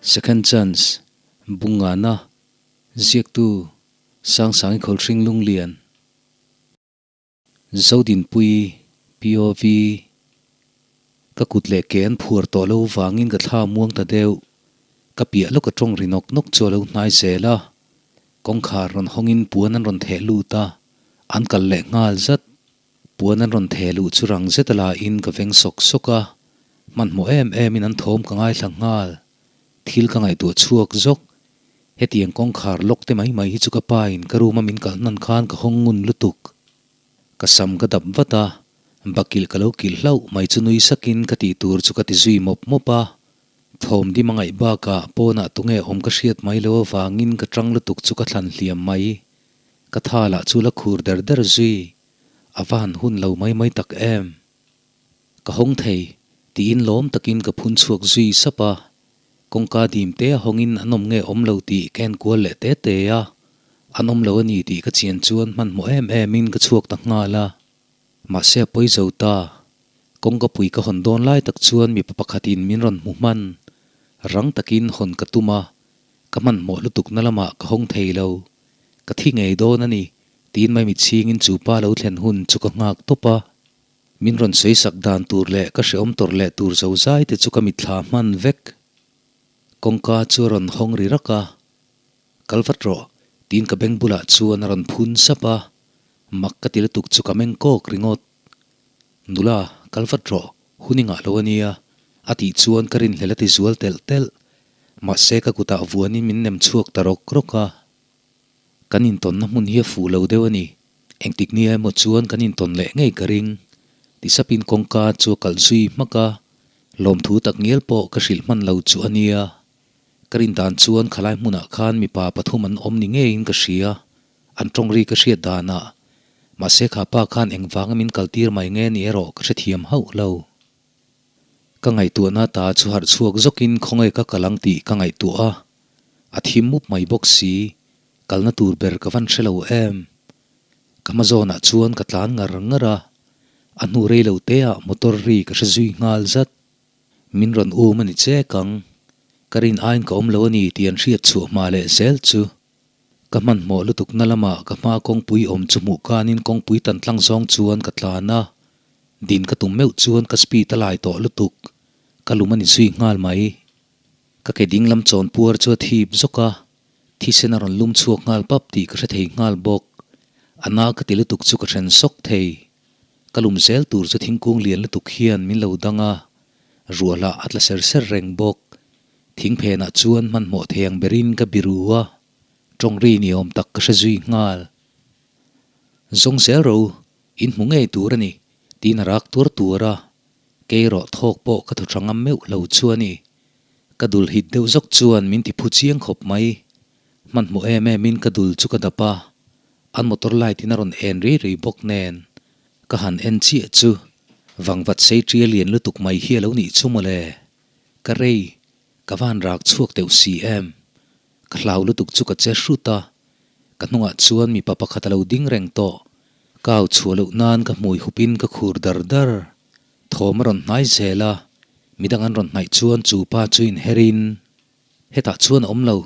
Second Chance, Bungana, Ziaktu, Sangsangi Khawlhring Lunglian, Zodinpui, POV, Ka kut leh ke an phuar tawh lo vangin ka thla muang ta deuh. Ka piah lawk a tawng ri nawk nawk chu a lo hnai zel a. Kawngkhar rawn hawngin puan an rawn theh lut a, an kal leh nghal zat. Puan an rawn theh luh chu rang zet a la in ka veng sawk sawk a, hmanhmawh em em in an thawm ka ngaithla nghal. Thil ka ngaihtuah chhuak zawk. Hetiang kawngkhar lawk te mai mai hi chu ka pa in ka room a min kalh hnan khan ka hawng ngun lutuk. Ka sam ka dap vat a, bakilh ka lo kilh hlauh mai chu nui sakin ka tih tur chu ka ti zui mawp mawp a. Thawm dim a ngaih bakah pawnah tunge awm ka hriat mai lo avangin ka tang lutuk chu ka thlan hliam mai. Ka tha lah chu la khur der der zui. A va han hun lo mai mai tak em. Ka hawng thei, tiin lawm takin ka phun chhuak zui sap a. Kawngka dim te a hawngin an awm nge awm lo tih ka en kual leh te te a. An awm lo a ni tih ka chian chuan hmanhmawh em emin ka chhuak ta nghal a. Mahse a pawi zo ta. Kawngka pui ka hawn dawn lai tak chuan mipa pakhatin min rawn hmu hman. Rang takin hawn ka tum a, ka hmanhmawh lutukna lamah ka hawng thei lo. Ka thi ngei dawn a ni, tiin mai mitchhingin chu pa lo thlen hun chu ka nghak tawp a. Min rawn sawi sak dan tur leh ka hreawm tawrh leh tur zo zai te chu ka mitthla hman vek. Kawngka chu a rawn hawng ri rak a, Kal vat rawh, tiin ka beng bulah chuan a rawn phun sap a, mak ka ti lutuk chu ka meng kawk ringawt. Nula, kal vat rawh, hun i ngah lo a nia, a tih chuan ka rinhlel a ti zual telh telh. Mahse ka kutah vuanin min nem chhuak ta rawk rawk a. Kan intawnna hmun hi a fuh lo deuh a ni. Engtik nia emaw chuan kan intawn leh ngei ka ring. Tisapin kawngka chu a kalh zui hmak a, lawmthu tak ngial pawh ka hrilh hman lo chu a nia. Ka rin dan chuan khalai hmunah khan mipa pathum an awm ni ngeiin ka hria, an tawng ri ka hriat danah. Mahse kha pa khan engvanga min kaltir mai nge ni erawh ka hrethiam hauh lo. Ka ngaihtuahna ta chu harh chhuak zawkin khawnge ka kal ang tih ka ngaihtuah a, a thim mup mai bawk si, kalna tur ber ka van hre lo em. Ka hma zawnah chuan ka tlan ngar ngar a, a hnu rei lo te ah motor ri ka hre zui nghal zat. Min rawn um a ni chek ang, ka rin aiin ka awm lo a ni tih an hriat chhuah hma leh zel chu. Ka hmanhmawh lutukna lamah ka hma kawngpui awm chu hmuh kanin kawngpui tan tlang zawng chuan ka tlan a, din ka tum meuh chuan ka speed a lai tawh lutuk, ka lum a ni zui nghal mai. Ka ke ding lam chawn puar chu a thip zawk a, thisen a rawn lum chhuak nghal pap tih ka hre thei nghal bawk. A na ka ti lutuk chu ka then sawk thei. Ka lum zel tur chu thingkung lian lutuk hian min lo dang a, ruah lah a tla ser ser reng bawk. Thing phenah chuan hmanhmawh thei ang berin ka biru a, tawng ri ni awm tak ka hre zui nghal. Zawng zel ro, in hmu ngei tur a ni, tiin a rak tuar tuar a, kei erawh thawk pawh ka thaw tha ngam meuh lo chu a ni. Ka dul hit deuh zawk chuan min ti phu chiang khawp mai. Hmanhmawh em emin ka dul chu ka dap a, an motor light in a rawn en rei rei bawk nen ka han en chiah chu vangvat sei ṭia lian lutuk mai hi a lo nih chu mawle. Ka rei, ka van rak chhuak deuh si em? Ka hlau lutuk chu ka che hrut a, ka hnungah chuan mipa pakhat a lo ding reng tawh. Ka au chhuah loh nan ka hmui hupin ka khur dar dar. Thawm a rawn hnai zel a, midang an rawn hnaih chuan chu pa chu inherin, Hetah chuan a awm lo,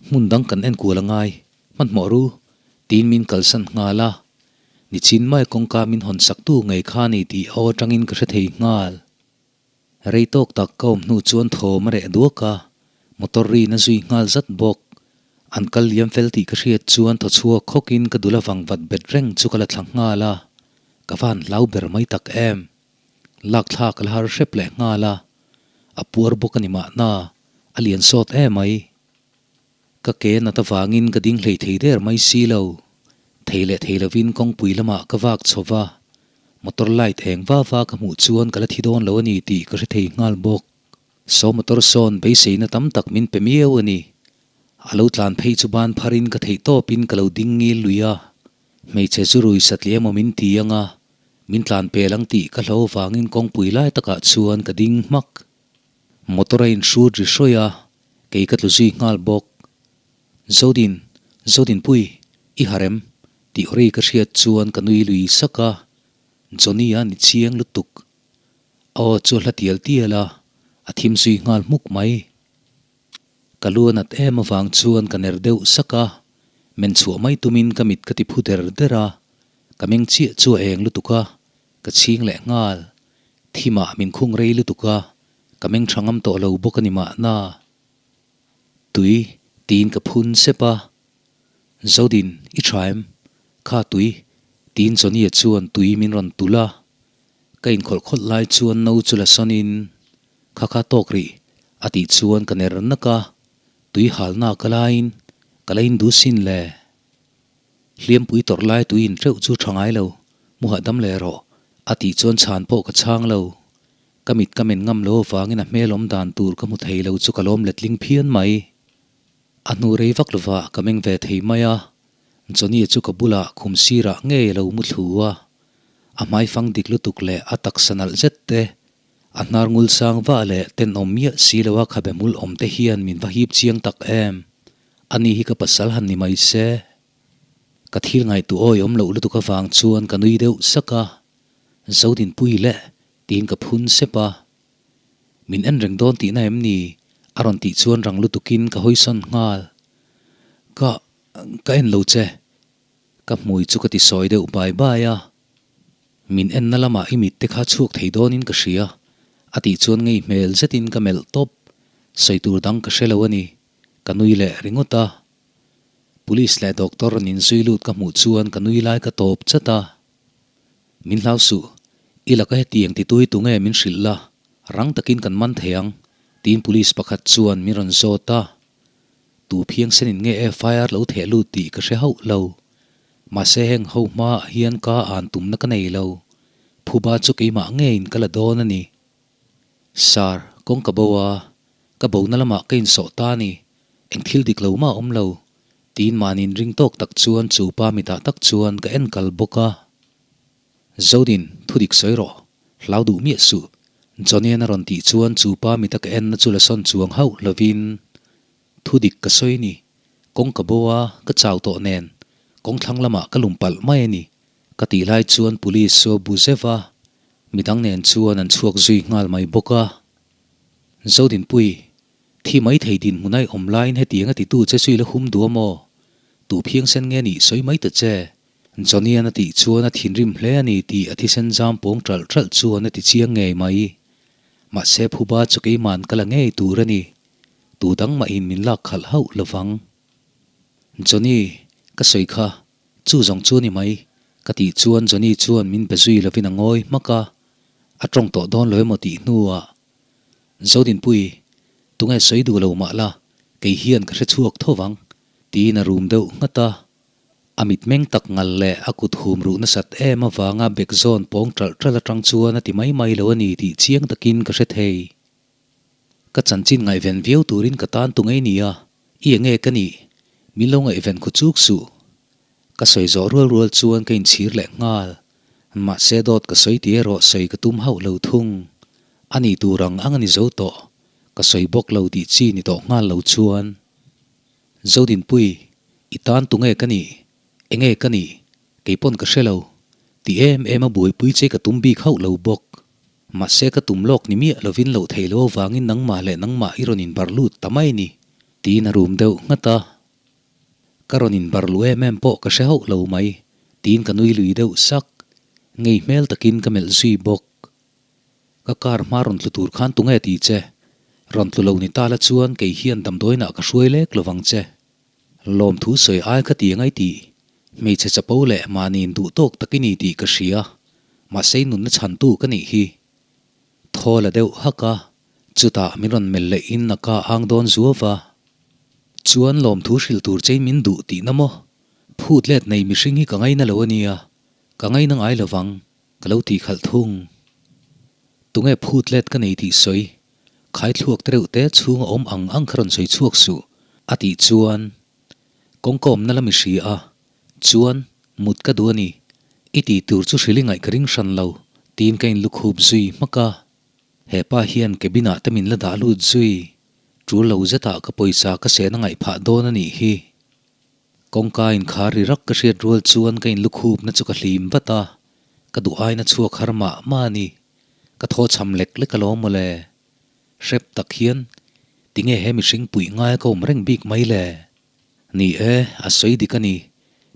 hmun dang kan enkual a ngai, hmanhmawh ru, tiin min kalsan nghal a. Nichin mai kawngka min hawn saktu ngei kha ni tih aw atangin ka hre thei nghal. Rei tawk tak ka awm hnu chuan thawm a reh duak a, motor rin a zui nghal zat bawk. An kal liam fel tih ka hriat chuan thaw chhuak khawkin ka dul avang vat bet reng chu ka la thla nghal a, ka van hlau ber mai tak em. Lak thlak a la har hrep leh nghal a, a puar bawk a ni mahna, a lian sawt em mai. Ka ke nat avangin ka ding hlei thei der mai si lo. Thei leh thei lovin kawngpui lamah ka vak chho va, motor light eng va va ka hmuh chuan ka la thi dawn lo a ni tih ka hre thei nghal bawk. Saw motor sawn beiseina tam tak min pe miau a ni. A lo tlan phei chu ban pharin ka theih tawpin ka lo ding ngil lui a, hmeichhe zu rui satliah emaw min ti ang a, min tlan pel ang tih ka hlo vangin kawngpui lai takah chuan ka ding hmak. Motor a inhrut ri hrawih a, kei ka tlu zui nghal bawk. Zodin, Zodinpui, i harem, tih ri ka hriat chuan ka nui lui sak a, Johnny-a ni chiang lutuk. A aw chu a hla tial tial a, a thim zui nghal hmuk mai. Ka lu a nat em avang chuan ka ner deuh sak a, men chhuah mai tumin ka mit ka ti phu der der a, ka meng chiah chu a eng lutuk a, ka chhing leh nghal. Thimah min khung rei lutuk a, ka meng tha ngam tawh lo bawk a ni mahna. Tui tiin ka phun sep a, Zodin i tha em? Kha tui tiin Johnny-a chuan tui min rawn tulh a, ka inkhawlh khawlh lai chuan no chu la sawnin Kha kha tawk rih a tih chuan ka ner nak a, tui halna ka laiin ka la in duh sin le. Hliampui tawrh lai tui in teuh chu tha ngai lo, mu hahdam leh rawh a tih chuan chhan pawh ka chhang lo. Ka mit ka men ngam lo avangin a hmel awm dan tur ka hmu thei lo chu ka lawm letling phian mai. A hnu rei vak lovah ka meng ve thei mai a, Johnny-a chu ka bulah khum sirah ngei a lo mu thlu a, a hmaifang dik lutuk leh a taksa nalh zet te A hnar ngul sang vah leh tenawm miah si lo a khabe hmul awm te hian min va hip chiang tak em. Ani hi ka pasal han ni mai se. Ka thil ngaihtuah awi awm loh lutuk avang chuan ka nui deuh sak a. Zodinpui le tiin ka phun sep a. Min en reng dawn tihna em ni? A rawn tih chuan rang lutukin ka hawisawn nghal. Ka, ka en lo che. Ka hmui chu ka ti sawi deuh bai bai a. Min enna lamah i mit te kha chhuak thei dawnin ka hria, a tih chuan ngei hmel zetin ka melh tawp. Sawi tur dang ka hre lo a ni, ka nui leh ringawt a. Police leh doctor an inzui lut ka hmuh chuan ka nui lai ka tawp chat a. Min hlau suh, i laka hetiang ti tui tunge min hrilh la, rang takin kan man thei ang, tiin police pakhat chuan min rawn zawt a. Tu phiangsenin nge FIR lo theh lut tih ka hre hauh lo. Mahse heng ho hmaah hian ka an tumna ka nei lo. Phuba chu keimah ngeiin ka la dawn a ni. Sir, kawng ka bo a, ka bona lamah ka insawh ta a ni. Eng thil dik lo mah awm lo. Tiin mahni inring tawk tak chuan chu pa mitah tak chuan ka en kal bawk a. Zodin, thu dik sawi rawh. Hlau duh miah suh. Johnny-an a rawn tih chuan chu pa mita ka enna chu la sawn chuang hauh lovin thu dik ka sawi ni. Kawng ka bo a, ka chau tawh nen kawng thlang lamah ka lum palh mai a ni. Ka tih lai chuan police chu a bu zeuh a, midang nen chuan an chhuak zui nghal mai bawk a. Zodinpui, thi mai thei dinhmun a i awm laiin hetiang a titu che chu i la hum duh a maw? Tu phiangsen nge nih sawi mai ta che. Johnny-an a tih chuan a thinrim hle a ni tih a thisen zam pawng ṭalh ṭalh chuan a ti chiang ngei mai. Mahse phuba chu keima'n ka la ngei tur a ni. Tu dang mahin min lak khalh hauh lo vang. Johnny, ka sawi kha, chu zawng chu a ni mai, ka tih chuan Johnny chuan min be zui lovin a ngawi hmak a, a tawng tawh dawn lo emaw tih hnuah, Zodinpui, tunge sawi duh lo mah la, kei hian ka hre chhuak tho vang, tiin a rum deuh nghat a. A mitmeng tak ngal leh a kut hum ruh nasat em avanga bek zawn pawng ṭalh ṭalh aṭang chuan a ti mai mai lo a ni tih chiang takin ka hre thei. Ka chanchin ngaihven viau turin ka tan tu ngei nia, i enge ka nih? Min lo ngaihven khu chuk suh. Ka sawi zawh rual rual chuan ka inchhir leh nghal. Mahse dawt ka sawi tih erawh sawi ka tum hauh lo thung. A nih tur ang ang a ni zo tawh. Ka sawi bawk lo tih chi ni tawh nghal lo chuan. Zodinpui, i tan tunge ka nih? Enge ka nih? Kei pawn ka hre lo. Ti em em a buaipui che ka tum bik hauh lo bawk. Mahse ka tum lawk ni miah lovin loh theih lo avangin nangmah leh nangmah i rawn inbar lut ta mai ni, tiin a rum deuh nghat a. Ka rawn inbar luh em em pawh ka hre hauh lo mai, tiin ka nui lui deuh sak. Ngei hmel takin ka melh zui bawk. Ka car hma rawn tlu tur khan tunge ti che? Rawn tlu lo ni ta la chuan kei hian damdawiinah ka hruai lek lovang che. Lawmthu sawi ai kha ti angai tih, hmeichhe chapo leh mahniin duh tawk tak i ni tih ka hria, mahse i nunna chhantu ka nih hi. Thaw la deuh hak a, chutah min rawn melh leh in a ka ang dawn zuau va. Chuan lawmthu hrilh tur chein min duh tihna maw? Phut let nei mihring hi ka ngaina lo a nia, ka ngaina ngai lovang. Ka lo tih khalh thung. Tunge phut let ka nei tih sawi, khai thluak te reuh te chhung a awm ang ang kha rawn sawi chhuak suh, a tih chuan kawngka awmna lam i hria a, chuan mut ka duh a ni, i tih tur chu hrilh i ngaih ka ring hran lo, tiin ka inlukhup zui hmak a. He pa hian cabin ah te min la dah lut zui, tul lo zetah ka pawisa ka sehna ngaih phah dawn a nih hi. Kawngka inkhar ri rak ka hriat rual chuan ka inlukhupna chu ka hlim vat a, ka duh aina chhuak har mah mah a ni. Ka thaw chham lek lek alawm mawle. Hrep tak hian. Tinge he mihring puih ngai a ka awm reng bik mai le? Ni e, a sawi dik a ni.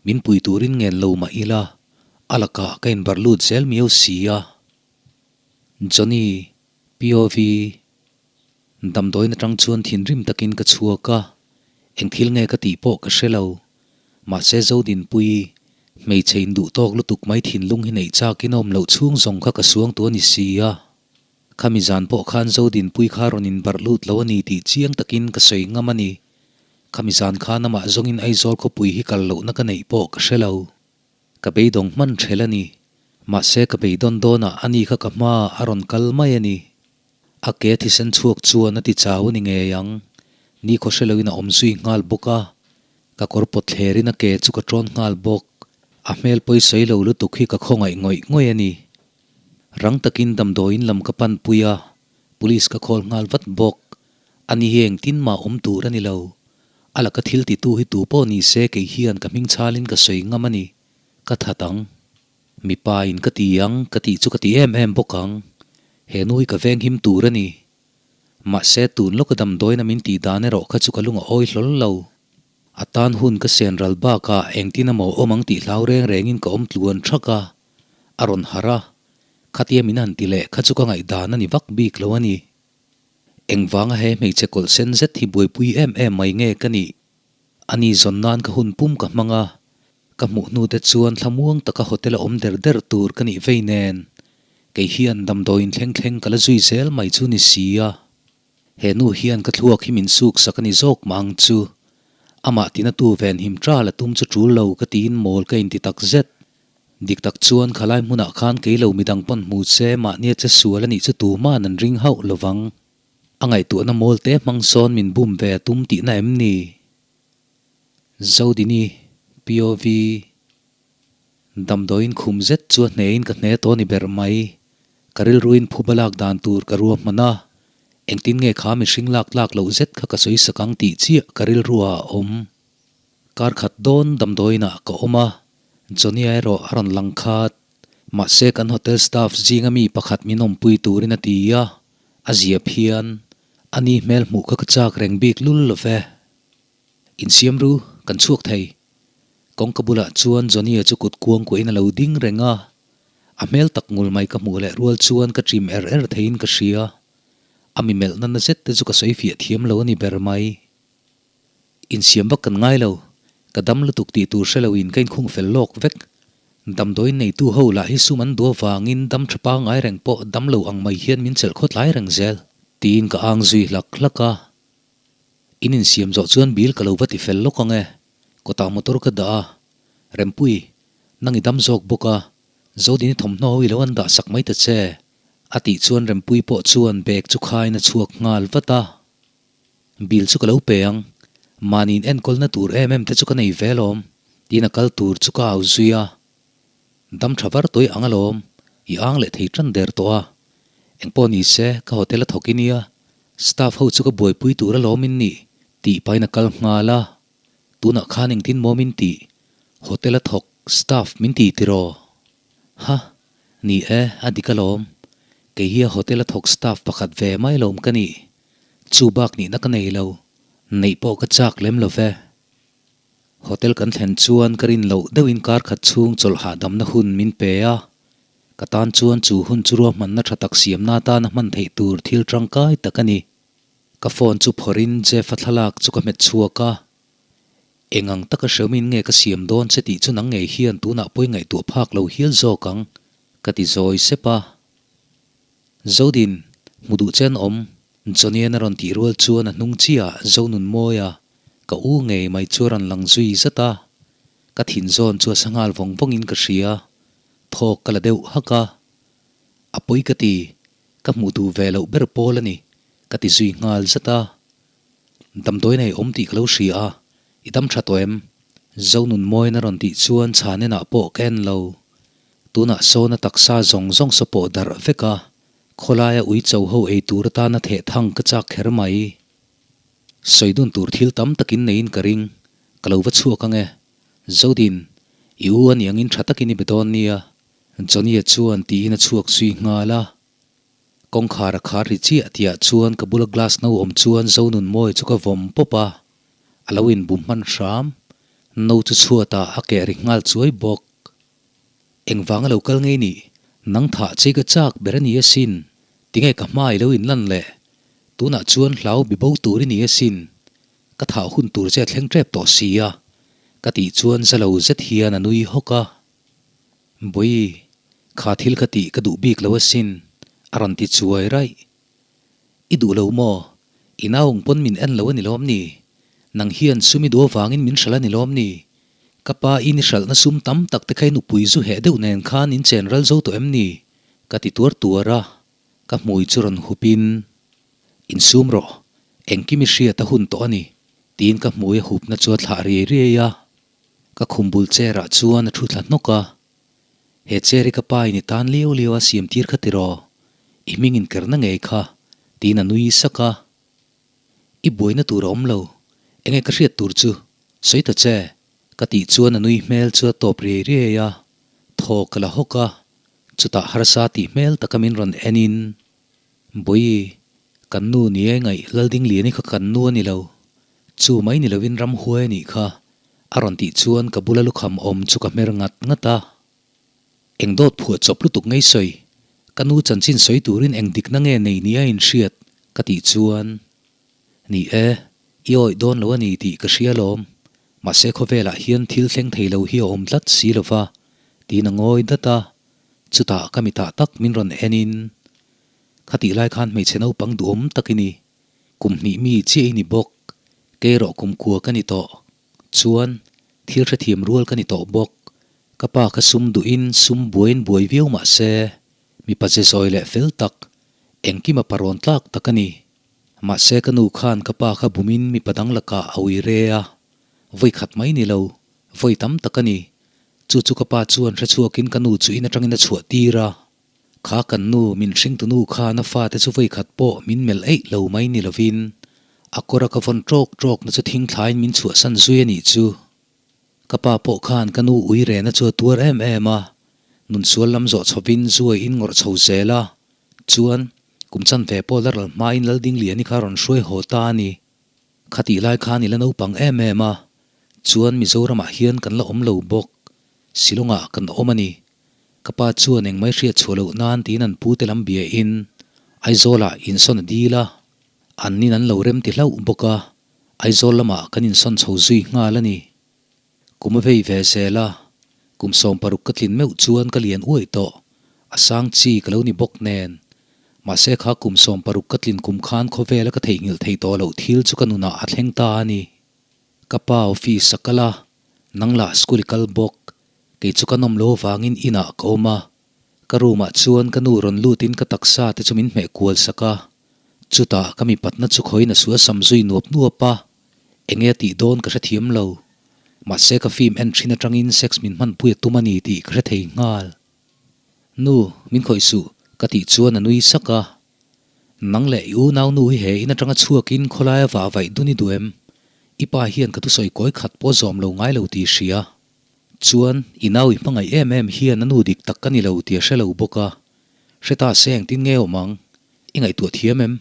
Min pui turin ngen lo mah ila, a lakah ka inbarh lut zel miau si a. Johnny, POV, Damdawiin atang chuan thinrim takin ka chhuak a, eng thil nge ka tih pawh ka hre lo. Mahse Zodinpui, hmeichhe induh tawk lutuk mai thinlung hi neih chakin a awm loh chhung zawng kha ka suang tu a ni si a. Khami zan pawh khan Zodinpui kha rawn inbarh lut lo a ni tih chiang takin ka sawi ngam a ni. Khami zan khan amah zawngin Aizawl khawpui hi kal lohna ka neih pawh ka hre lo. Ka beidawng hman ṭhel a ni. Mahse ka beidawn dawnah ani kha ka hmaah a rawn kal mai a ni. A ke thisen chhuak chuan a ti chau a ni ngei ang. Ni khaw hre loin a awm zui nghal bawk a. Ka kawr pawt thlerin a ke chu ka ṭawn nghal bawk. A hmel pawi sawi lo lutuk hi ka khawngaih ngawih ngawih a ni. Rang takin damdawiin lam ka pan pui a, police ka call nghal vat bawk. Ani hi engtin mah awm tur a ni lo. A laka thil titu hi tu pawh ni se kei hian ka hming chhalin ka sawi ngam a ni. Ka that ang. Mipa in ka ti ang, ka tih chu ka ti em em bawk ang. He nu hi ka veng him tur a ni. Mahse tun lawka damdawiin a min tih dan erawh kha chu ka lung a awi hlawl lo. A tan hun ka sen ral bakah engtin amaw awm ang tih hlau reng rengin ka awm tluan thak a. A rawn harh a, khatia min han ti leh kha chu ka ngaihdan a ni vak bik lo a ni. Engvanga he hmeichhe kawlh sen zet hi buaipui em em mai nge ka nih? A ni zawn nan ka hun pum ka hmang a, ka hmuh hnu te chuan thlamuang taka hotel a awm der der tur ka nih vei nen, kei hian damdawiin thleng thleng ka la zui zel mai chu ni si a. He nu hian ka thluak hi min suk sak a ni zawk mah ang chu. Amah tina tu venhim ṭal a tum chu ṭul lo ka tiin mawl ka inti tak zet. Dik tak chuan khalai hmunah khan kei lo midang pawn hmu che mahnia che sual a nih chu tuman an ring hauh lovang. A ngaihtuahna mawl te hmang sawn min bum ve a tum tihna em ni? Zodini, POV, Damdawiin khum zet chu a hnein ka hne tawh a ni ber mai. Ka rilruin phuba lak dan tur ka ruahman a, engtin nge kha mihring lak tlak loh zet kha ka sawi sak ang tih chiah ka rilruah a awm. Kar khat dawn damdawiinah ka awm a, Johnny-a erawh a rawn lang khat. Mahse kan hotel staff zinga mi pakhat min awmpui turin a ti a, a zia phian. A ni hmel hmuh kha ka chak reng bik lul lo ve. Insiam ru, kan chhuak thei. Kawngka bulah chuan Johnny-a chu kut kuang kuahin a lo ding reng a. A hmel tak ngul mai ka hmuh leh rual chuan ka ṭim er er theiin ka hria. A mi melhna na zet te chu ka sawi fiah thiam lo a ni ber mai. Insiam vak kan ngai lo. Ka dam lutuk tih tur hre loin ka inkhung fel lawk vek. Damdawiin neitu ho lah hi sum an duh avangin dam tha pangngai reng pawh dam lo ang mai hian min chelh khawtlai reng zel. Tiin ka ang zui hlak hlak a. In insiam zawh chuan bill ka lo va ti fel lawk ang e. Kawtah motor ka dah a. Rempui, nang i dam zawk bawk a. Zodini thawmhnaw ho i lo an dah sak mai ta che. A tih chuan Rempui pawh chuan bag chu khain a chhuak nghal vat a. Bill chu ka lo pe ang. Mahniin enkawlna tur em em te chu ka nei ve alawm, tiin a kal tur chu ka au zui a. Dam tha var tawih ang alawm, i ang leh thei tan der tawh a. Engpawh ni se, ka hotel a thawk i nia, staff ho chu ka buaipui tur alawm in nih, tih pahin a kal nghal a. Tunah khan engtin maw min tih? Hotel a thawk staff min ti tiraw? Ha, ni e, a dik alawm. Kei hi a hotel a thawk staff pakhat ve mai alawm ka nih. Chu bak nihna ka nei lo, neih pawh ka chak lem lo ve. Hotel kan thlen chuan ka rin loh deuhin kar khat chhung chawlh hahdamna hun min pe a, ka tan chuan chu hun chu ruahmanna tha tak siamna atana hman theih tur thil tangkai tak a ni. Ka phone chu phawrhin Jeff-a thlalak chu ka hmet chhuak a, Eng ang taka hreumin nge ka siam dawn che tih chu nang ngei hian tunah pawi ngaihtuah phak lo hial zawk ang, ka ti zawi sep a. Zodin, hmu duh che an awm. Johnny-a'n a rawn tih rual chuan a hnung chiah Zonunmawia, ka u ngei mai chu a rawn lang zui zat a. Ka thin zawn chu a sa nghal vawng vawngin ka hria. Thawk ka la deuh hak a. A pawi ka ti, ka hmuh duh ve loh ber pawl a ni, ka ti zui nghal zat a. Damdawi nei awm tih ka lo hria a, i dam tha tawh em? Zonunmawiin a rawn tih chuan chhan enah pawh ka en lo. Tunah sawn a taksa zawng zawng saw pawh darh vek a, khawlaia ui cho ho ei tur atana theh thang ka chak kher mai. Sawi dun tur thil tam takin neiin ka ring, ka lo va chhuak ang e. Zodin, i u a nih angin tha takin i be dawn nia, Johnny-a chuan tiin a chhuak zui nghal a. Kawngkhar a khar ri chiah tihah chuan ka bula glass no awm chuan Zonunmawi chu ka vawm pawp a, a lo inbum hman hram. No chu chhuatah a keh ri nghal chuai bawk. Engvang a lo kal ngei nih? Nang thah che ka chak ber a ni asin. Tinge ka hma i lo inlan le? Tunah chuan hlau bi bo tur i ni asin. Ka thah hun tur che a thleng tep tawh si a, ka tih chuan za lo zet hian a nui hawk a. Bawi, kha thil kha tih ka duh bik lo asin, a rawn ti chuai raih. I duh lo maw? I naung pawn min en lo a ni lawm ni? Nang hian sum i duh avangin min hralh a ni lawm ni? Ka pa in i hralhna sum tam tak te kha i nupui zu heh deuh nen khan in chen ral zo tawh em ni? Ka ti tuar tuar a, ka hmui chu rawn hup in, Insum rawh, engkim i hriat a hun tawh a ni, tiin ka hmui a hupna chu a thlah riai riai a. Ka khum bul chair ah chuan a thu thla hnawk a, He chair hi ka pa in i tan liau liau a siam tir kha tiraw? I hming in kerna ngei kha, tiin a nui sak a. I buaina tur a awm lo, enge ka hriat tur chu? Sawi ta che, ka tih chuan a nui hmel chu a tawp riai riai a, thaw ka la hawk a, chutah harsa tih hmel taka min rawn en in, Bawi, kan nu ni e ngaih Laldingliani kha kan nu a ni lo, chu mai ni lovin ramhuai a nih kha, a rawn tih chuan ka bula lukham awm chu ka hmer ngat ngat a. Eng dawt phuah chawp lutuk ngei sawi, ka nu chanchin sawi turin eng dikna nge nei ni a inhriat ka tih chuan, Ni e, i awih dawn lo a ni tih ka hria alawm, mahse khawvelah hian thil thleng thei lo hi a awm tlat si lo va, tiin a ngawi dat a, chutah ka mitah tak min rawn en in, Khatih lai khan hmeichhe naupang duhawm tak i ni, kum hnih mi chiah i ni bawk, kei erawh kum kua ka ni tawh. Chuan, thil hrethiam rual ka ni tawh bawk. Ka pa kha sum duhin sum buaiin buai viau mah se, mipa ze zawi leh fel tak, engkima parawn tlak tak a ni. Mahse ka nu khan ka pa kha bumin mipa dang lakah a ui re a, vawi khat mai ni lo, vawi tam tak a ni. Chu chu ka pa chuan hrechhuakin ka nu chu in atangin a chhuah tir a. Kha kan nu min hringtu nu khan a fate chu vawi khat pawh min melh eih lo mai ni lovin a kawr a ka vawn ṭawk ṭawkna chu thing thlain min chhuahsan zui a nih chu. Ka pa pawh khan ka nu ui rehna chu a tuar em em a, nunsual lam zawh chhovin zuai in ngawrh chho zel a, chuan kum chanve pawh la ral hmain Laldingliani kha rawn hruai haw ta a ni. Khatih lai khan i la naupang em em a, chuan Mizoramah hian kan la awm lo bawk, Shillongah kan awm a ni. Ka pa chuan engmai hriat chhuah loh nan tiin an pute lam bia in Aizawlah insawn a dil a, an nin an lo rem ti hlauh bawk a, Aizawl lamah kan insawn chho zui nghal a ni. Kum a vei ve zel a, kum 16 ka tlin meuh chuan ka lian uaih tawh, a sang chi ka lo ni bawk nen. Mahse kha kum 16 ka tlin kum khan khawvela ka theihnghilh theih tawh loh thil chu ka nunah a thleng ta a ni. Ka pa office a kal a, nang lah school i kal bawk, kei chu ka nawm lo avangin inah ka awm a. Ka room ah chuan ka nu rawn lutin ka taksa te chu min hmeh kual sak a, chutah ka mipatna chu khawiin a sual sam zui nuap nuap a, enge a tih dawn ka hrethiam lo. Mahse ka film en thin atangin sex min hmanpui a tum a ni tih ka hre thei nghal. Nu, min khawih suh, ka tih chuan a nui sak a. Nang leh i unau nu hi he in atanga chhuakin khawlaia vah vaih dun i duh em? I pa hian ka thusawi kawi khat pawh zawm lo ngai lo tih i hria. Chuan, i nau i hmangaih em em hian a nu dik tak ka ni lo tih a hre lo bawk a. Hre ta se engtin nge awm ang? I ngaihtuah thiam em?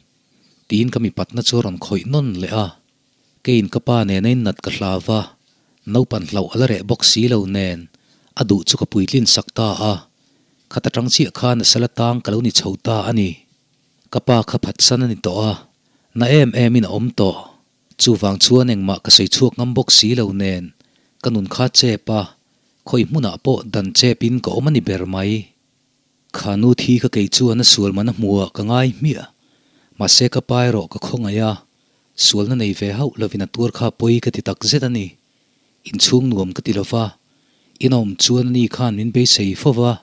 Tiin ka mipatna chu a rawn khawih nawn leh a. Keiin ka pa nena in nat ka hlau va, naupan hlauh a la reh bawk si lo nen, a duh chu ka puitlin sak ta a. Khat atang chiah khan a sala tang ka lo ni chho ta a ni. Ka pa kha phatsan a ni tawh a, na em em in a awm tawh. Chuvang chuan engmah ka sawi chhuak ngam bawk si lo nen, ka nun kha chep a, khawi hmunah pawh dan chep in ka awm a ni ber mai. Kha nu thi ka kei chuan a sual man a hmuh ah ka ngai hmiah. Mahse ka pa erawh ka khawngaih a, sualna nei ve hauh lovin a tuar kha pawi ka ti tak zet a ni. Inchhung nuam ka ti lova, in awm chuan ani khan min beisei fo va.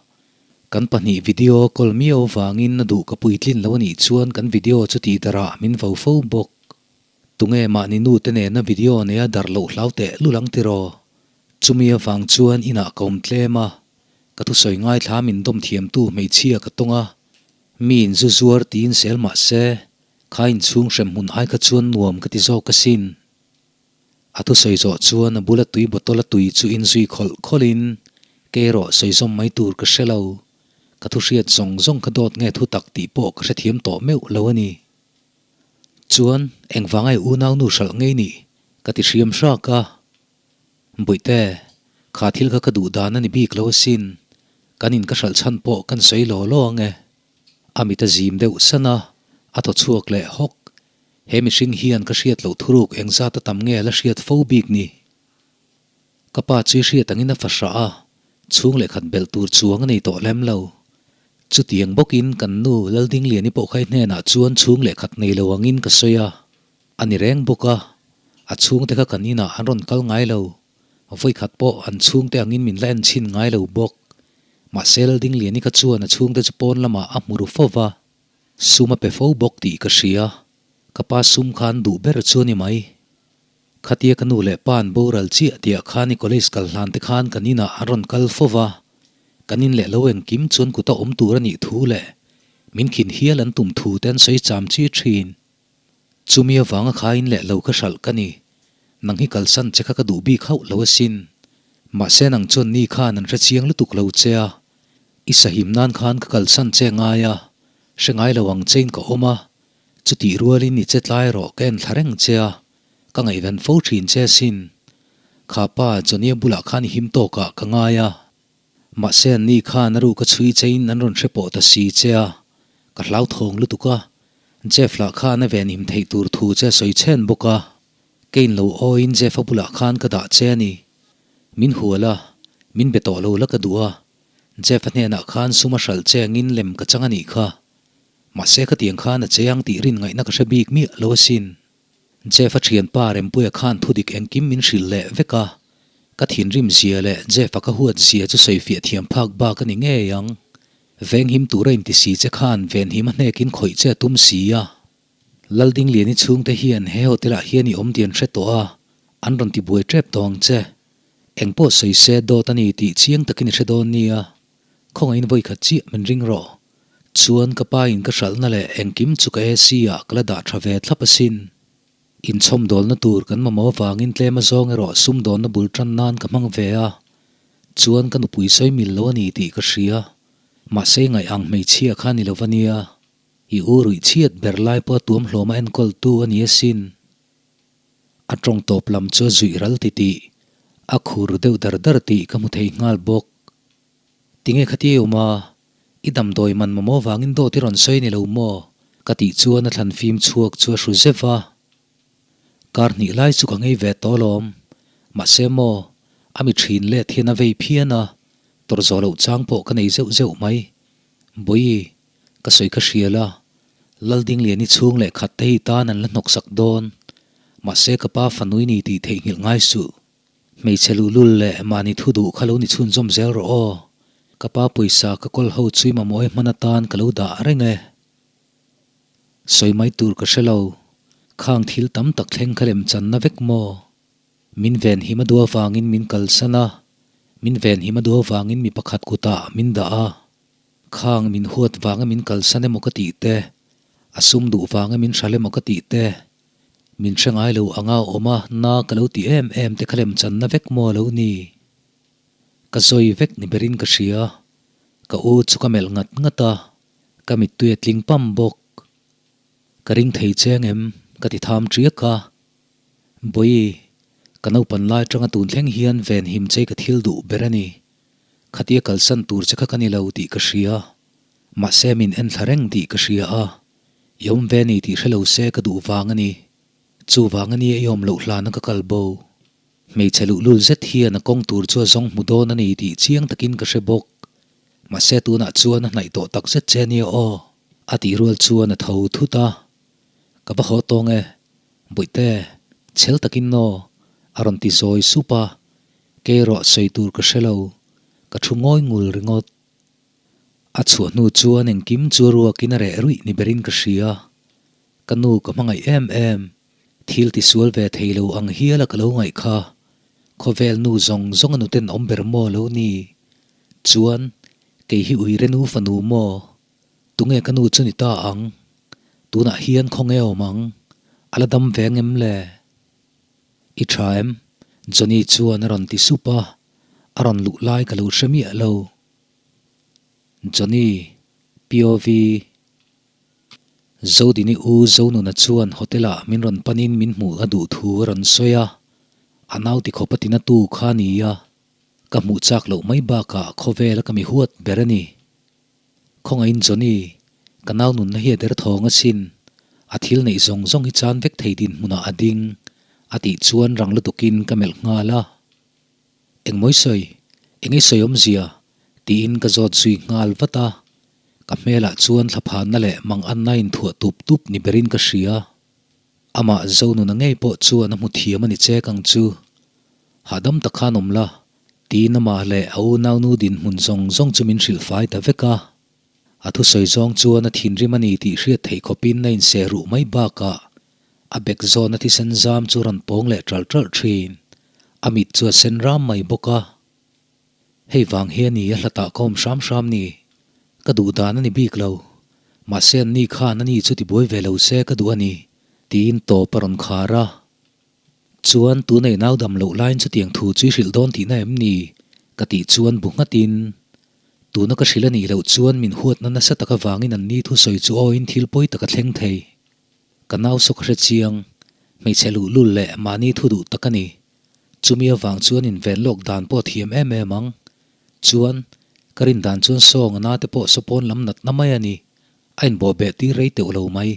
Kan pahnih video call miau avangin a duh ka puitlin lo anih chuan kan video chu tih darh ah min vo fo bawk. Tunge mahni nu te nena video neia darh loh hlau teh lul ang tiraw? Chumi avang chuan inah ka awm tlem a, ka thusawi ngaithla min dawm thiamtu hmeichhia ka tawng a, mi in zu zuar tiin sel mah se, kha inchhung hrem hmun ai kha chuan nuam ka ti zawk asin. A thusawi zawh chuan a bula tui bottle a tui chu inzui khawlh khawlhin, Kei erawh sawi zawm mai tur ka hre lo. Ka thu hriat zawng zawng kha dawt nge thu tak tih pawh ka hrethiam tawh meuh lo a ni. Chuan, engvanga i unaunu hralh ngei nih? Ka ti hriam hrak a. Bawihte, kha thil kha ka duh dan a ni bik lo asin. Kan in ka hralh chhan pawh kan sawi law law ang e. A mit a zim deuh san a, a thaw chhuak leh hawk. He mihring hian ka hriat loh thuruk engzat a tam nge la hriat fo bik ni? Ka pa chu i hriat angin a fa hrah a, chhung leh khat belh tur chuang a nei tawh lem lo. Chutiang bawkin kan nu Laldingliani pawh kha i hnenah chuan chhung leh khat nei lo angin ka sawi a, a ni reng bawk a, a chhungte kha kan inah an rawn kal ngai lo. Vawikhat pawh an chhungte angin min la en chhin ngai lo bawk. Mahse Laldingliani kha chuan a chhungte chu pawn lamah a hmu ru fo va, sum a pe fo bawk tih ka hria. Ka pa sum khan duh ber chu a ni mai. Khatia ka nu leh pa an boral chiah tiah khan i college kal hlan te khan kan inah an rawn kal fo va, kan in leh lo engkim chuan kuta awm tur a nih thu leh min khin hial an tum thu te an sawi cham chi thin. Chumi avanga kha in leh lo kha hralh ka ni. Nang hi kalsan che kha ka duh bik hauh lo asin. Mahse nang chuan ni khan an hre chiang lutuk lo che a, i sahim nan khan ka kalsan che ngai a, hre ngai lo ang chein ka awm a, Chutih rualin i che tlai rawh ka en thla reng che a, ka ngaihven fo thin che asin. Kha pa Johnny-a bulah khan i him tawkah ka ngai a. Mahse anni khan a ruh ka chhui chein an rawn hre pawh ta si che a, ka hlauthawng lutuk a. Jeff lah khan a venhim theih tur thu che a sawi chhen bawk a. Kei in lo awiin Jeff-a bulah khan ka dah che a ni. Min hual a, min be tawh lo la ka duh a. Jeff-a hnenah khan sum a hralh che angin lem ka chang a nih kha. Mahse khatiang khan a che ang tih rin ngaihna ka hre bik miah lo asin. Jeff-a thianpa Rempuia khan thudik engkim min hrilh leh vek a, ka thinrim zia leh Jeff-a ka huat zia chu sawifiah thiam phak bak a ni ngei ang. Venghim tura inti si che khan venhim a hnekin khawih che a tum si a. Laldingliani chhungte hian he hotel ah hian i awm dian hre tawh a, an rawn ti buai tep tawh ang che. Engpawh sawi se dawt a ni tih chiang takin i hre dawn nia. Khawngaihin vawikhat chiah min ring rawh. Chuan ka pa in ka hralhna leh engkim chu ka AC ah ka la dah tha ve thlap asin. Inchhawmdawlna tur kan mamawh avangin tlem azawng erawh sumdawnna bul tan nan ka hmang ve a. Chuan ka nupui sawi mil lo a ni tih ka hria. Mahse i ngaih ang hmeichhia kha ni lo va nia. I u ruih chhiat ber lai pawh a tuam hlawm a enkawl tu a ni asin. A tawng tawp lam chu a zuih ral titih, a khur deuh dar dar tih ka hmu thei nghal bawk. Tinge khatia i awm a? I damdawi man mamawh vangin dawt i rawn sawi ni lo maw? Ka tih chuan a thlan fim chhuak chu a hru zeuh va. Kar hnih lai chu ka ngei ve tawh alawm. Mahse maw, a mi thin let hian a vei phian a, tawrh zawh loh chang pawh ka nei zeuh zeuh mai. Bawihi, ka sawi kha hria la, Laldingliani chhung leh khat te hi tan an la hnawksak dawn. Mahse ka pa fanui ni tih theihnghilh ngai suh. Hmeichhe luhlul leh mahni thu duh kha lo ni chhunzawm zel rawh aw. Ka pa pawisa ka kawl ho chui mamawh hman atan ka lo dah reng e. Sawi mai tur ka hre lo. Khang thil tam tak thleng kha lem channa vek maw? Min ven him a duh avangin min kalsan a, min ven him a duh avangin mi pakhat kutah min dah a. Khang min huat vanga min kalsan emaw ka tih te, a sum duh vanga min hral emaw ka tih te, Min hre ngai lo anga awm a, na ka lo ti em em te kha lem channa vek maw lo ni? Ka zawi vek ni berin ka hria. Ka u chu ka melh ngat ngat a, ka mittui a tling pam bawk. Ka ring thei che angem? Ka ti tham ṭiak a. Bawihi, ka naupan lai aṭanga tun thleng hian venhim che ka thil duh ber a ni. Khatia kalsan tur che kha ka ni lo tih ka hria. Mahse min en thla reng tih ka hria a. I awm ve ni tih hre lo se ka duh vang a ni. Chuvang a nia i awm loh hlana ka kal bo. Hmeichhe luhlul zet hian a kawng tur chu a zawng hmu dawn a ni tih chiang takin ka hre bawk. Mahse tunah chuan a hnaih tawh tak zet che nia aw. A tih rual chuan a tho thut a. Ka va haw tawng e. Bawihte, chhel takin naw? A rawn ti zawi sup a. Kei erawh sawi tur ka hre lo. Ka thu ngawi ngul ringawt. A chhuah hnu chuan engkim chu a ruakin a reh ruih ni berin ka hria. Ka nu ka hmangaih em em, thil tisual ve thei lo ang hiala ka lo ngaih kha. Khawvel nu zawng zawng a nuten awm ber maw lo ni? Chuan, kei hi uire nu fanu maw? Tunge ka nu chu ni ta ang? Tunah hian khawnge awm ang? A la dam ve ngem le? I tha em? Johnny chuan a rawn ti sup a, a rawn luh lai ka lo hre miah lo. Johnny, POV. Zodini u Zonuna chuan hotel ah min rawn panin min hmuh a duh thu a rawn sawi a, a nau ti khawp a tina tu kha a ni a, ka hmuh chak loh mai bakah khawvel a ka mi huat ber a ni. Khawngaihin Johnny, ka nau nunna hi a derthawng asin, a thil neih zawng zawng hi chan vek thei dinhmunah a ding, a tih chuan rang lutukin ka melh nghal a. Engmawi sawi? Eng i sawi awmzia? tiin ka zawt zui nghal vat a, ka hmelah chuan thlaphanna leh manganna inthuah tup tup ni berin ka hria. Amah Zonuna ngei pawh chuan a hmu thiam a ni chek ang chu. Hahdam tak khan awm la, tiin amah leh a unaunu dinhmun zawng zawng chu min hrilh fai ta vek a. A thusawi zawng chuan a thinrim a ni tih hriat theih khawpin a inseh ruh mai bakah a bek zawna thisen zam chu rawn pawng leh ṭalh ṭalh ṭhin. A mit chu a sen ram mai bawk a. Hei vang hi a ni a hlatah ka awm hram hram ni. Ka duh dan a ni bik lo. Mahse an ni khan a ni chu tibuai ve lo se ka duh a ni, tiin tawp a rawn khar a. Chuan tuna i nau dam loh laiin chutiang thu chu i hrilh dawn tihna em ni? ka tih chuan bu nghatin, Tuna ka hrilh a nih loh chuan min huatna nasa tak avangin an ni thusawi chu awiin thil pawi tak a thleng thei. Ka nau saw ka hre chiang, hmeichhe luhlul leh mahni thu duh tak a ni. Chumi avang chuan inven lawk dan pawh a thiam em em ang. Chuan, ka rin dan chuan sawng a nate pawh sawpawn lam natna mai a ni. A inbawhbeh tir rei teuh lo mai,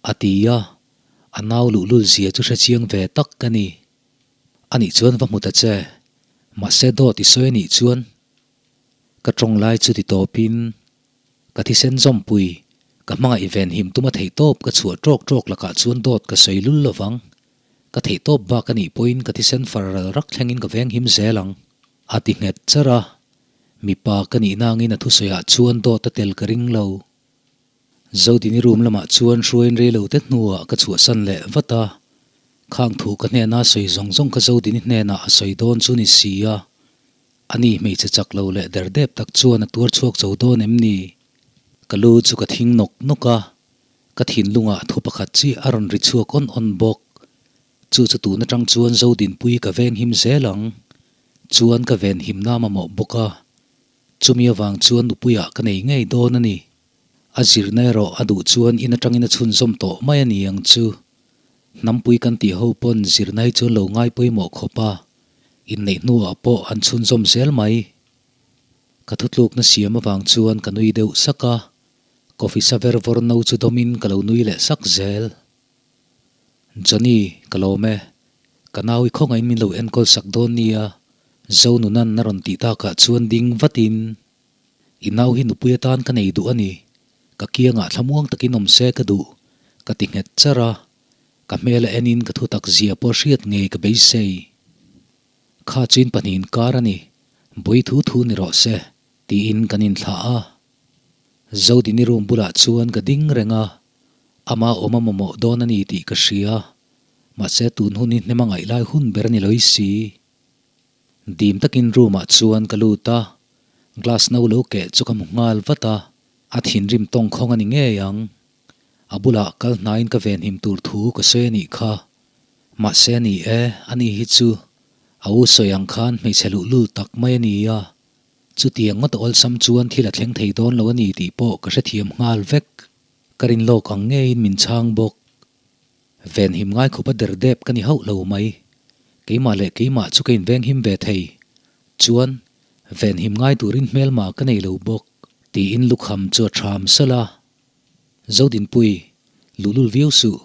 a ti a. A nau luhlul zia chu hre chiang ve tak ka ni. Anih chuan va hmu ta che. Mahse dawt i sawi anih chuan ka tawng lai chu ti tawpin ka thisen zawmpui ka hmangaih ven him tuma theihtawp ka chhuah tawk tawk lakah chuan dawt ka sawi lul lovang. Ka theihtawp bak anih pawhin ka thisen far ral rak thlengin ka veng him zel ang. A ti nghet char a. Mipa ka nih nangin a thusawiah chuan dawt a tel ka ring lo. Zodini room lamah chuan hruaiin reilo te hnuah ka chhuahsan leh vat a, khang thu ka hnena sawi zawng zawng kha Zodini hnenah a sawi dawn chu ni si a, ani hmeichhe chak lo leh derdep tak chuan a tuar chhuak cho dawn em ni? Ka lu chu ka thing nawk nawk a, ka thinlungah thu pakhat chiah a rawn ri chhuak awn awn bawk. Chu chu tun atang chuan Zodinpui ka venghim zel ang chuan ka venhimna mamawh bawk a, chumi avang chuan nupuiah ka nei ngei dawn a ni. A zirna erawh a duh chuan in atangin a chhunzawm tawh mai a ni ang chu. Hnampui kan tih ho pawn zirna hi chuan lo ngai pawimawh khawp a, inneih hnuah pawh an chhunzawm zel mai. Ka thutlukna siam avang chuan ka nui deuh sak a, coffee sa ver vawr no chu dawmin ka lo nui leh sak zel. Johnny, ka lawm e. Ka nau i khawngaihin min lo enkawl sak dawn nia, Zonunan a rawn tih takah chuan ding vatin. I nau hi nupui atan ka nei duh a ni. Ka kiangah thlamuang takin awm se ka duh, ka ti nghet char a. Ka hmel a enin ka thutak zia pawh hriat ngei ka beisei. Kha chuin pahnihin kar a ni, bawi thu thu ni rawh se, tiin kan inthlah a. Zodini room bulah chuan ka ding reng a, ama awm a mamawh dawn a ni tih ka hria. Mahse tun hun hi hnem a ngaih lai hun ber a ni lawih si. Dim takin room ah chuan ka lut a, glass no lo keh chu ka hmu nghal vat a, a thinrim tawng khawng a ni ngei ang. A bulah kal hnaiin ka venhim tur thu ka sawi a nih kha. Mahse a ni e, ani hi chu a u sawi ang khan hmeichhe luhlul tak mai a ni a, chutiang ngawt a awlsam chuan thil a thleng thei dawn lo a ni tih pawh ka hrethiam nghal vek. Ka rin lawk ang ngeiin min chhang bawk. Venhim ngai khawpa derdep ka ni hauh lo mai. Keimah leh keimah chu ka invenghim ve thei. Chuan, venhim ngai turin hmelma ka nei lo bawk. Tiin lukham chu a ṭham salh a. Zodinpui, luhlul viau suh.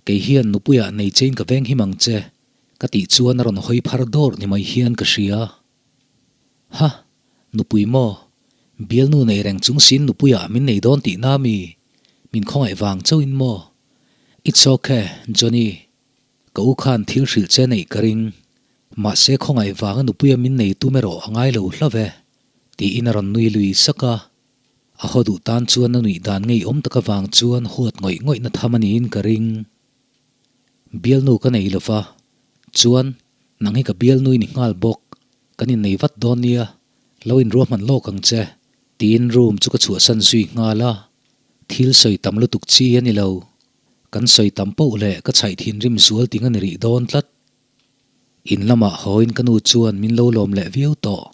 Kei hian nupuiah nei chein ka venghim ang che, ka tih chuan a rawn hawi phar dawrh ni mai hian ka hria. Ha! Nupui maw? Bialnu nei reng chung siin nupuiah min nei dawn tihna mi? Min khawngaih vang chauhin maw? It's ok, Johnny. Ka u khan thil hrilh che neih ka ring. Mahse khawngaih vanga nupuia min nei tum erawh a ngai lo hlauh e, tiin a rawn nui lui sak a. A haw duh tan chuan a nuih dan ngeiawm tak avang chuan huat ngawih ngawihna tham a niin ka ring. Bialnu ka nei lo va, chuan nang hi ka bialnui ni nghal bawk, kan innei vat dawn nia, lo inruahman lawk ang che, tiin room chu ka chhuahsan zui nghal a. Thil sawi tam lutuk chi a ni lo. Kan sawi tam poh leh ka chhaih thinrim zual ting a ni rih dawn tlat. In lamah hawiin ka nu chuan min lo lawm leh viau tawh.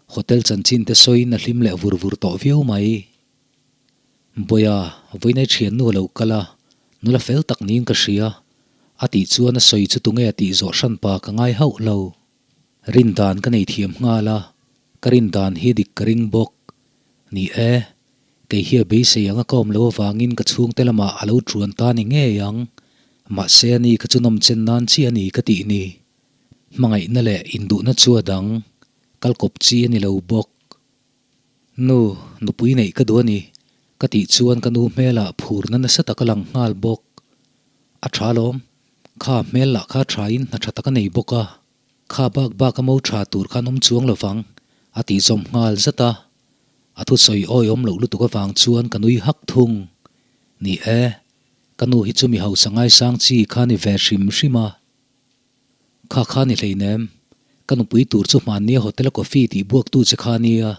Hotel chanchin te sawiin a hlim leh vur vur tawh viau mai. Bawiha, vawiinai thiannu a lo kal a, nula fel tak niin ka hria. A tih chuan a sawi chu tunge a tih zawh hran pa ka ngai hauh lo. Rin dan ka nei thiam nghal a, ka rin dan hi dik ka ring bawk. Ni e, kei hi a beisei ang a ka awm lo avangin ka chhungte lamah a lo ṭuan ta ni ngei ang. Mahse ani kha chu nawmchen nan chiah a ni ka tih ni. Hmangaihna leh induhna chu a dang, kal kawp chi a ni lo bawk. Nu, nupui neih ka duh a ni, ka tih chuan ka nu hmelah phurna nasa tak a lang nghal bawk. A tha lawm, kha hmel lah kha thain hna tha tak a nei bawk a, kha bak bak a mo tha tur khan awm chuang lovang, a tih zawm nghal zat a. A thusawi awihawm loh lutuk avang chuan ka nui hak thung. Ni e, ka nu hi chu mi hausa ngaisang chi kha ni ve hrim hrim a. Kha kha ni hleinem, ka nupui tur chu hmannia hotel a coffee tih buak tu che kha nia,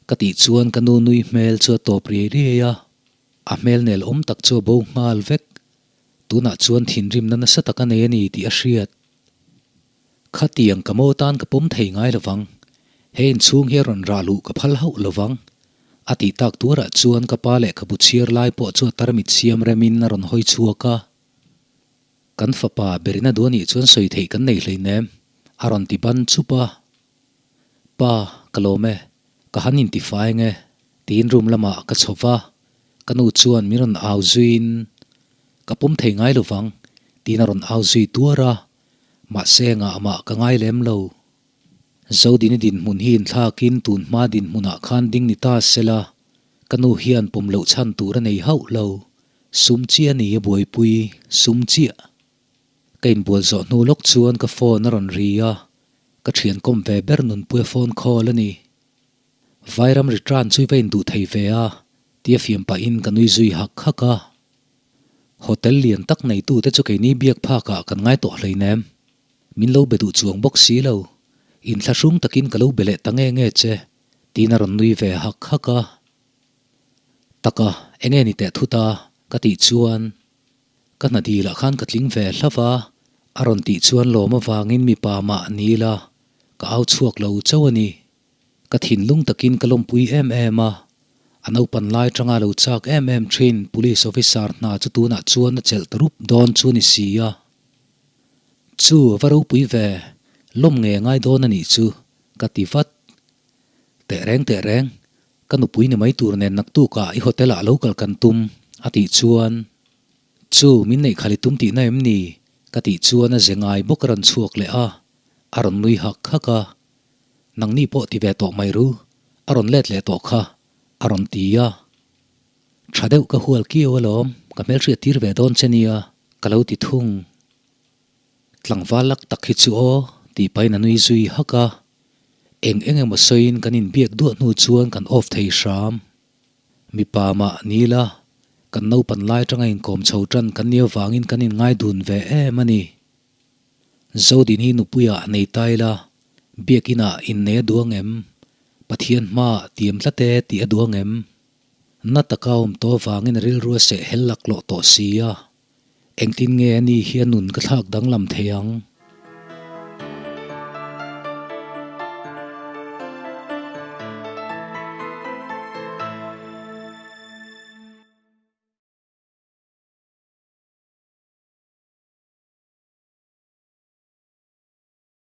ka tih chuan ka nu nui hmel chu a tawp riai riai a, a hmel nel awm tak chu a bo nghal vek. Tunah chuan thinrimna nasa tak a nei a ni tih a hriat. Khatiang ka mo tan ka pawm thei ngai lovang, he inchhung hi a rawn rah luh ka phal hauh lovang, a tih tak tuarah chuan ka pa lehkhabu chhiar lai pawh chu a tarmit siam remin a rawn hawi chhuak a. Kan fapa berina duh anih chuan sawi theih kan nei hleinem, a rawn ti ban chup a. Pa, ka lawm e, ka han intifai ang e, tiin room lamah ka chho va, ka nu chuan min rawn au zuiin, Ka pawm thei ngai lo vang, tiin a rawn au zui tuar a, mahse ngah mah ka ngai lem lo. Zodini dinhmun hi inthlakin tun hma dinhmunah khan ding ni ta sela, ka nu hian pawm loh chhan tur a nei hauh lo. Sum chiah a ni a buaipui, sum chiah. Ka inbual zawh hnu lawk chuan ka phone a rawn ri a, ka thian kawm ve ber nunpuia phone call a ni. Vairam return chu i va induh thei ve a, tia fiam pahin ka nui zui hak hak a. Hotel lian tak neitute chu keini biak phakah kan ngai tawh hleinem. Min lo be duh chuang bawk si lo. Inthlahrung takin ka lo be leh ta nge nge che, tiin a rawn nui ve hak hak a. Taka, enge ni teh thut a? ka tih chuan ka hna dilah khan ka tling ve hlauh a, a rawn tih chuan lawm avangin mipa mah ni la, ka au chhuak lo chauh a ni. Ka thinlung takin ka lawmpui em em a, a naupan lai tanga lo chak em em thin Police Officer hna chu tunah chuan a chelh ta rup dawn chu ni si a. Chu a va ropui ve, lawm nge ngai dawn a nih chu, ka ti vat. Tehreng tehreng, ka nupui ni mai tur nen naktukah i hotel ah lo kal kan tum, a tih chuan, Chu, min neih khali tum tihna em ni? ka tih chuan a ze ngai bawk a rawn chhuak leh a, a rawn nui hak hak a. Nangni pawh ti ve tawh mai ru, a rawn let leh tawh kha, a rawn ti a. Tha deuh ka hual kiau alawm, ka hmelhriat tir ve dawn che nia, ka lo ti thung. Tlangval lak tak hi chu aw, tih pahin a nui zui hak a. Eng eng emaw sawiin kan inbiak duah hnu chuan kan off thei hram. Mipa mah ni la, kan naupan lai atanga inkawm chho tan kan nia vangin kan inngai dun ve em a ni. Zodin hi nupuiah nei ta ila, biakinah innei a duh ang em? Pathian hmaah tiam tlat e tih a duh ang em? Na taka awm tawh avangin a rilru a seh hel laklawh tawh si a, engtin nge ani hi a nun ka thlak danglam thei ang?